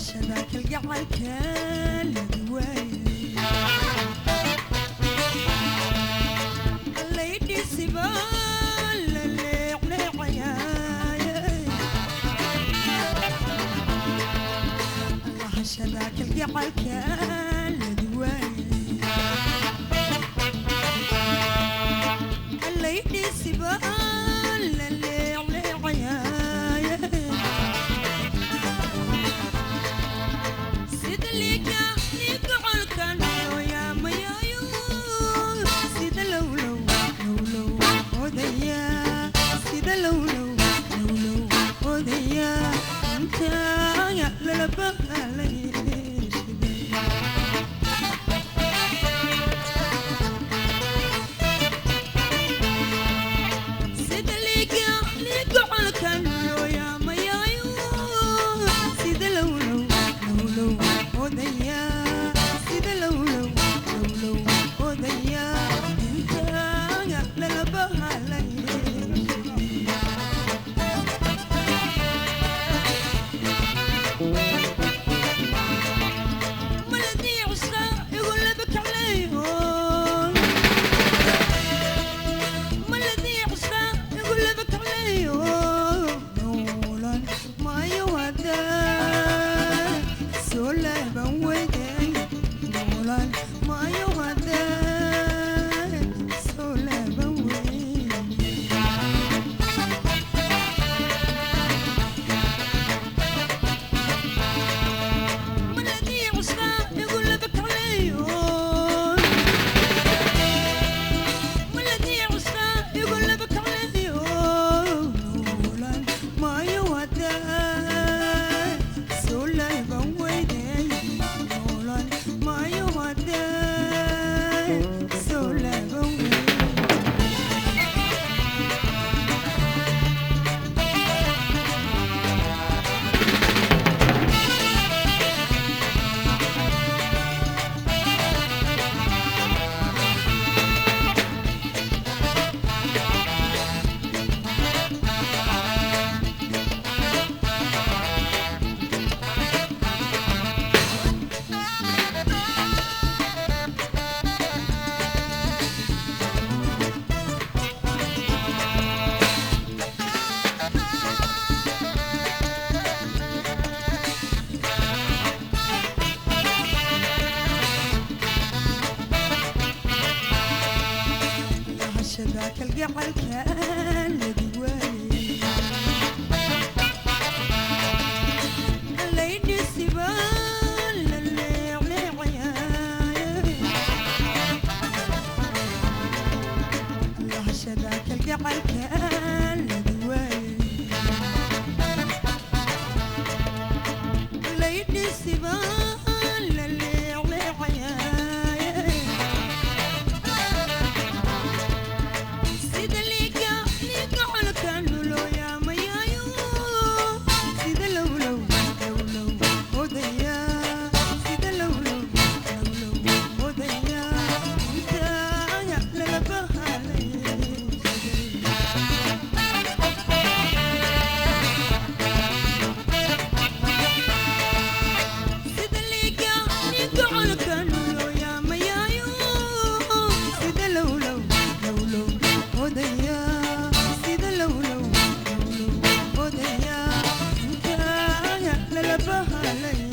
Lahashada kalgacalka la waayay Allaydhisiba la leecleecayaay Lahashada kalgacalka la waayay Allaydhisiba la leecleecayaay Sida liiga liiga colka loo yaamayayo sida lowlow lowlow odaya sida lowlow lowlow odaya intaaya lala baqalay shiday. Sida liiga liiga colka loo yaamayayo sida lowlow lowlow odaya sida lowlow lowlow odaya intaaya lala baqalay shiday. Maladii cusraa igu laba kacleeyo maladii cusraa igu laba kacleeyo noolan maayo haddaan soo laaban weyday noolan maayo haddaan soo laaban weyday. Maladii cusraa igu laba kacleeyo maladii cusraa igu laba kacleeyo noolan maayo haddaan soo laaban weyday noolan maayo haddaan soo laaban weyday. Lahashada kalgacalka la waayay Allaydhisiba la leecleecayaay Lahashada kalgacalka la waayay Allaydhisiba la leecleecayaay Sida liiga liiga colka loo yaamayayo sida lowlow lowlow odaya sida lowlow lowlow odaya intaaya lala bahalay. Sida liiga liiga colka loo yaamayayo sida lowlow lowlow odaya sida lowlow lowlow odaya intaaya lala bahalay.